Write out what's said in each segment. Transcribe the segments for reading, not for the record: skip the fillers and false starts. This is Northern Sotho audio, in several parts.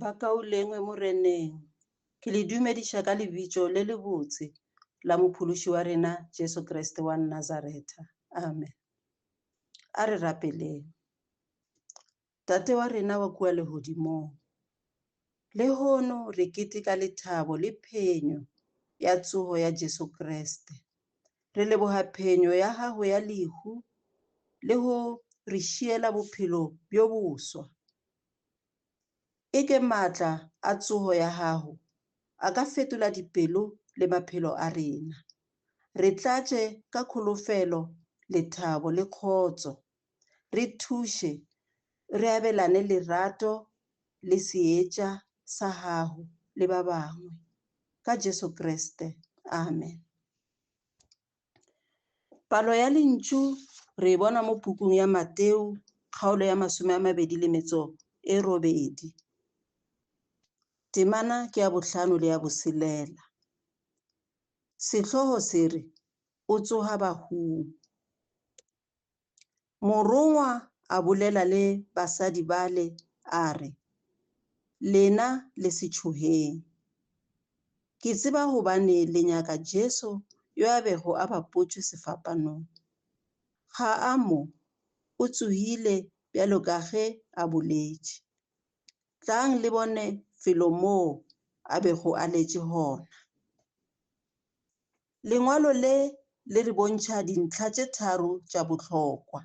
Bakaulengwe Moreneng, ke le dumediša ka lebitso le lebotse la Mophološi wa rena Jesu Kriste wa Nazaretha. Amen. A re rapeleng. Tate wa rena wa kua legodimong, lehono re keteka lethabo le phenyo ya tsogo ya Jesu Kriste. Re leboga phenyo ya gago ya lehu le go re šiela bophelo bjo boswa. Eke maatla a tsogo ya gago a ka fetola dipelo le maphelo a rena. Re tlatše ka kholofelo, lethabo le kgotso. Re thuše re abelane lerato le seetša sa gago le ba bangwe. Ka Jesu Kriste. Amen. Palo ya lentšu re e bona mo pukung ya Mateo kgaolo ya 28. Temana ke ya bohlano le ya boselela. Sehlogo se re, O tsoga bahung. Morongwa a bolela le basadi bale a re, Lena le se tšhogeng. Ke tseba gobane le nyaka Jesu yo a bego a bapotšwe sefapanong. Ga a mo, o tsogile bjalo ka ge a boletše. Tlang le bone felo moo a bego a letše gona. Lengwalo le le re bontšha dintlha tše tharo tša bohlokwa.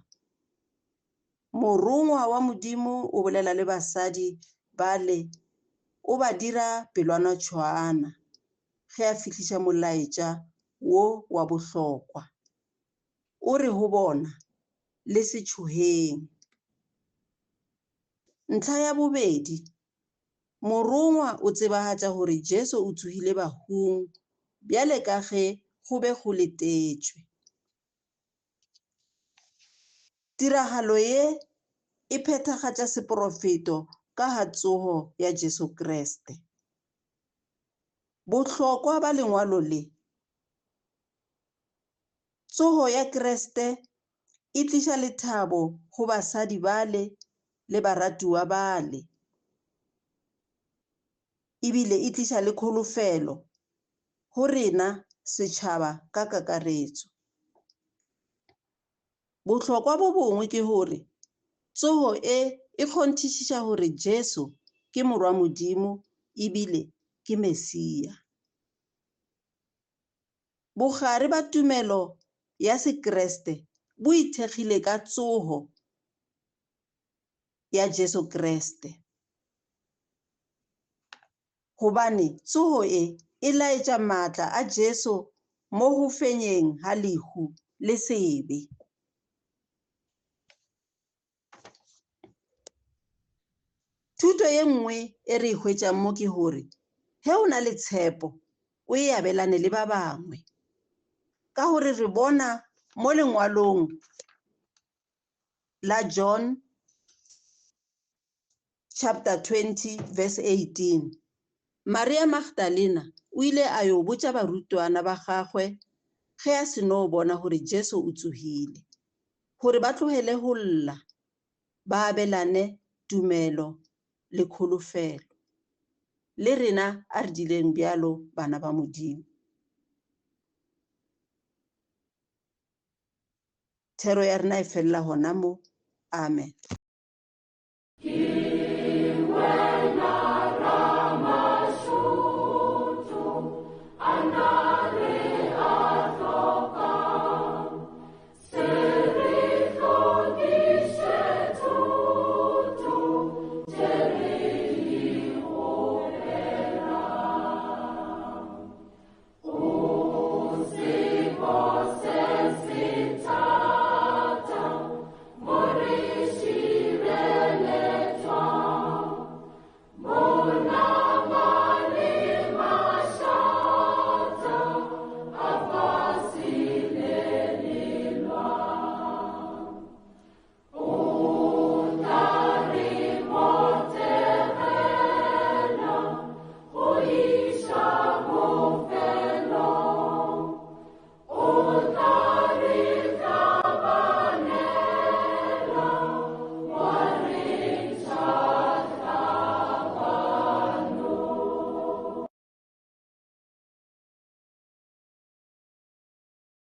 Morongwa wa Modimo o bolela le basadi bale, o ba dira pelwana tšhwaana ge a fihliša molaetša wo wa bohlokwa. O re go bona, Le se tšhogeng. Ntlha ya bobedi, Morongwa o tsebagatša gore Jesu o tsogile bahung bjale ka ge go be go letetšwe. Tiragalo ye e phethagatša seporofeto ka ga tsogo ya Jesu Kriste. Bohlokwa ba lengwalo le, Tsogo ya Kriste e tliša lethabo go basadi bale le baratiwa bale, ebile e tliša le kholofelo go rena setšhaba ka kakaretso. Bohlokwa bo bongwe ke gore tsogo e e kgonthišiša gore Jesu ke Morwa Modimo ebile ke Mesia. Bogare ba tumelo ya Sekriste bo ithekgile ka tsogo ya Jesu Kriste. Gobane tsogo e e laetša maatla a Jesu mo go fenyeng ga lehu le sebe. Thuto ye nngwe e re e hwetšang mo ke gore ge o na le tshepo o e abelane le ba bangwe. Ka gore re bona mo lengwalong la John chapter 20 verse 18 Maria Magdalena o ile a yo botša barutwana ba gagwe ge a se no bona gore Jesu o tsogile, gore ba tlogele go lla, ba abelane tumelo le kholofelo. Le rena a re dileng bjalo bana ba Modimo. Thero ya rena e felela gona mo. Amen.